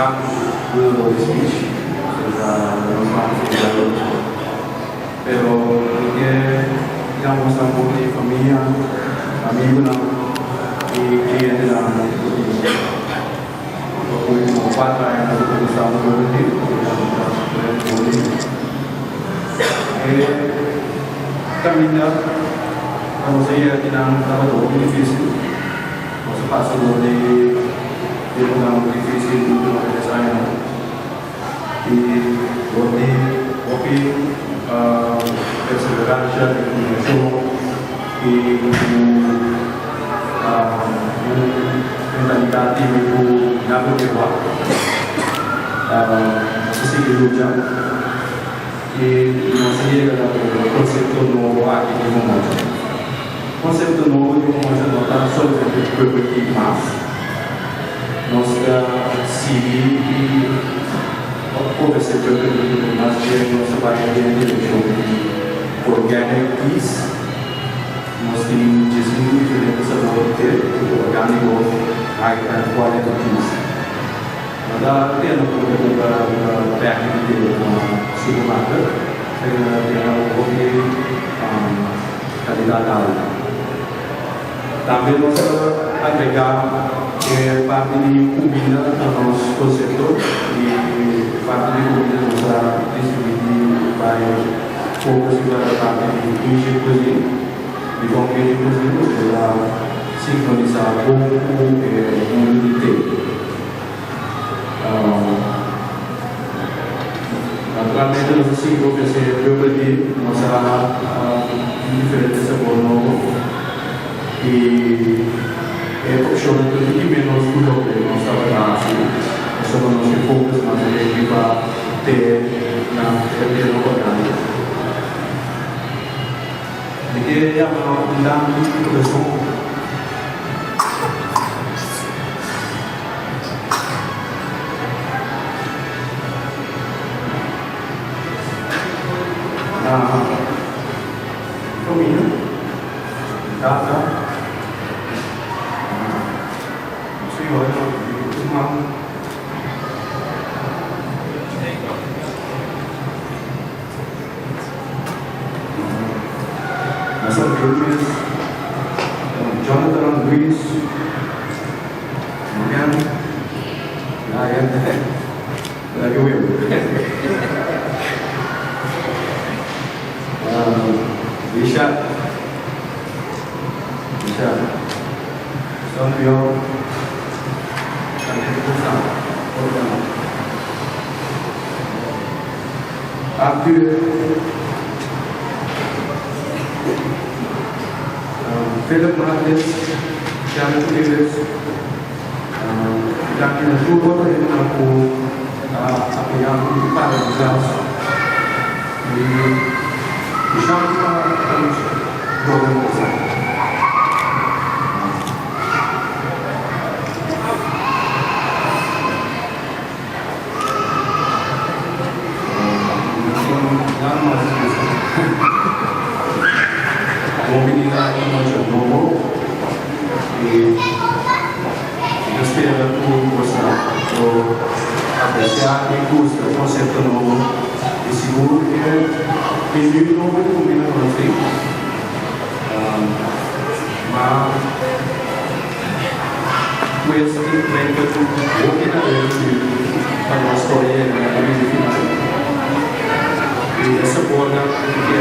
gran dunadó di speech, so ta nos mama ku ta loco. Pero mi ke ya mustra un poco di famia, amigunan i klientenan ku tin ultimo cuatro aña ta gusta un bubble tea, ku ta super bonito. E caminda pa nos a yega akinan tabata hopi dificil. Nos a pasa dor di tempunan dificil ultimo tres añanan i dor di hopi perseverancia, determinacion i ku un mentalidad di mi ku nada por wak, nos a sigui lucha i nos a yega na e concepto nobo aki di Momocho. Konsepto nobo di Umoja no ta solamente permití mas. Nos ta sigui i ofresé permití pero mas bien nos ta bai den e direkshon di organic teas. Nos tin 15 diferente sabor di te, ku ta orgániko, high quality teas. No ta tene ku bo kumpra un pèki di te na supermarket, esaki nan ta tene un hopi kalidat altu. Tambe nos a agregá e parti di kuminda na nos konsepto i e parti di kuminda nos a disidí di bai focus riba e parti di Asian cuisine. Dikon Asian cuisine? Pasobra ta sinkronisá bon ku e mundu di te. Naturalmente nos a sigui ofresé bubble tea, nos a tin diferente sabor nobo i e opshonnan ta un tiki ménos ku loke nos tabata hasi pasobra nos ke focus mas riba te na e tereno orgániko. Mi ke yama un danki di kurason. Na famia, tata, señora i ruman. Nasa Wilmes, Jonathan Luis, Marian, Ryan, Lagi Will. Lisha, Lisha, Sonbio, También Busan, Arthur, Philip Martins, Janet Lewis, danki na tur otro hendenan ku a apoyá mi i para mi tras. I danki pa duna mi esaki. Bon bini na e nochi nobo y mi ta spera cu boso lo aprecia y gusta e concepto nobo y sigur e menu nobo cu mi ta conoci. Ma pues tin cuenta cu hopi ta reduci pa nos por yega na e menu final. Y e sabornan cu mi kier.